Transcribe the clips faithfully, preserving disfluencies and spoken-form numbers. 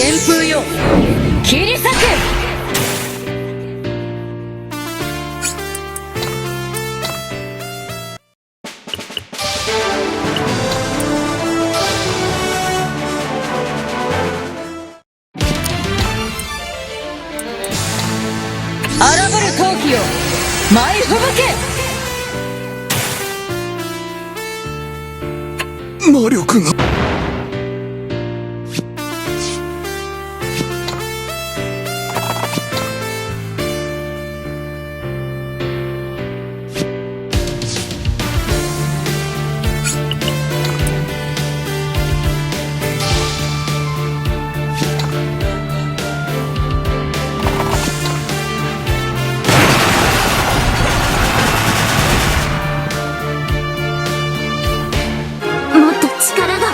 旋風よ、切り裂け。荒ぶる陶器よ、舞い吹雪け。魔力が。もっと力が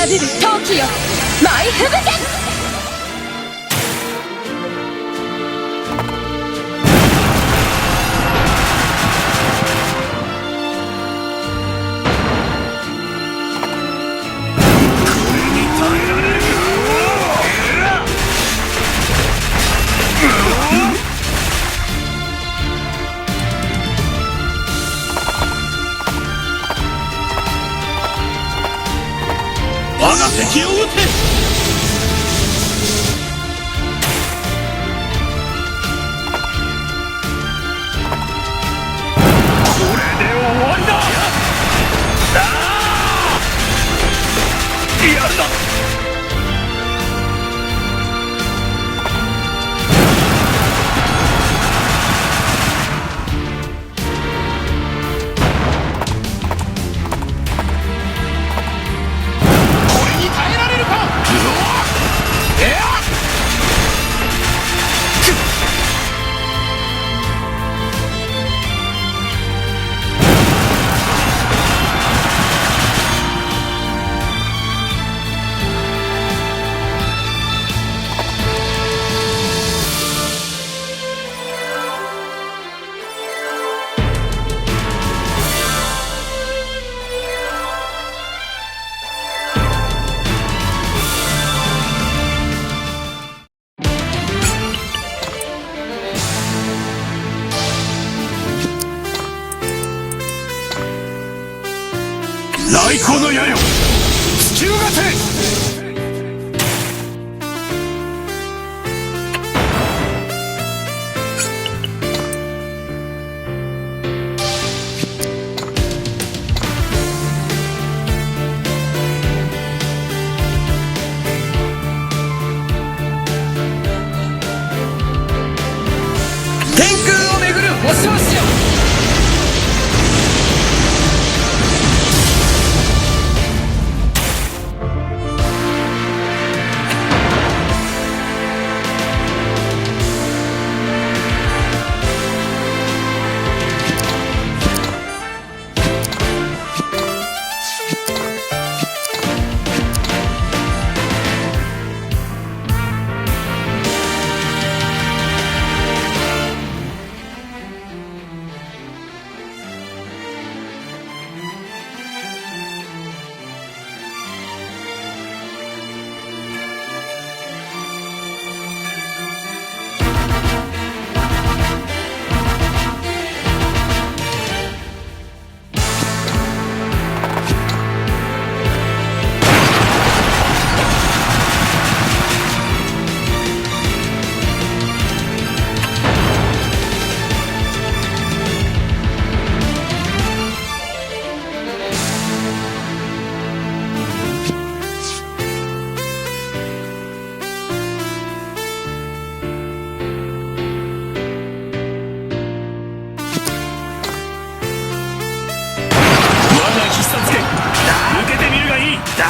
荒れる冬季よ、舞い吹雪け。我が敵を討て！これで終わりだ！さあ！やるだ！ これに耐えられるか！うわっ！えっ！雷光の矢よ、突き動かせ！ 天空を巡る星々よ。 我が必殺拳、受けてみるがいい。だ！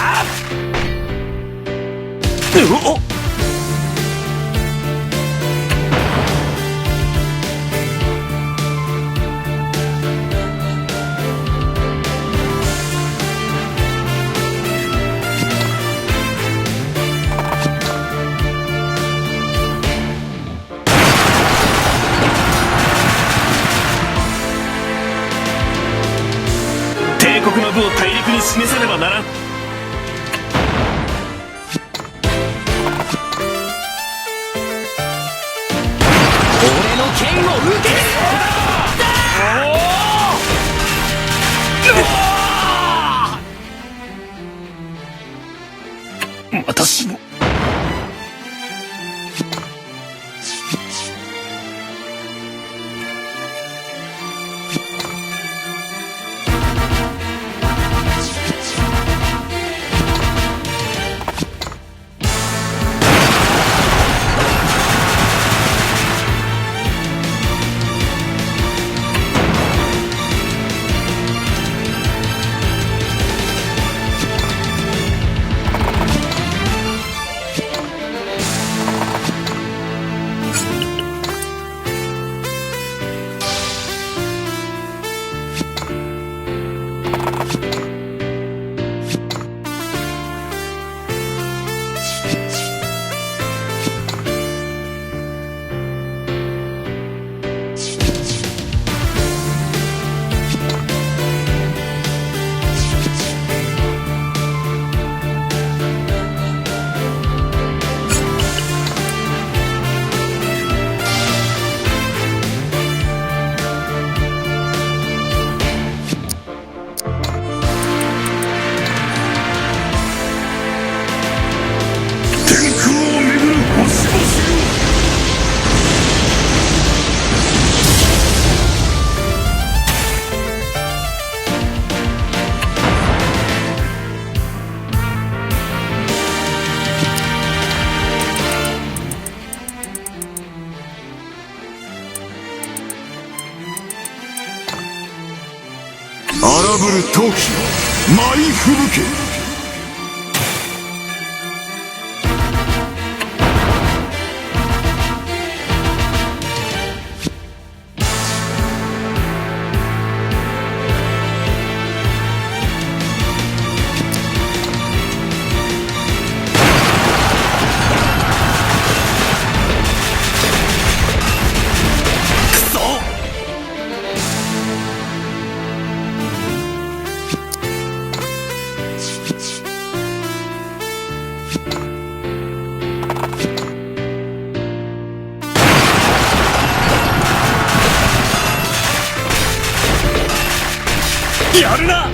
うおっ！ 帝国の部を大陸に示さねばならん。 俺の剣を受けて！私も。 こ天空を巡る星々よ。荒ぶる陶器、舞い吹雪け。くそ！やるな！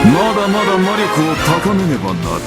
まだまだ魔力を高めねばなる。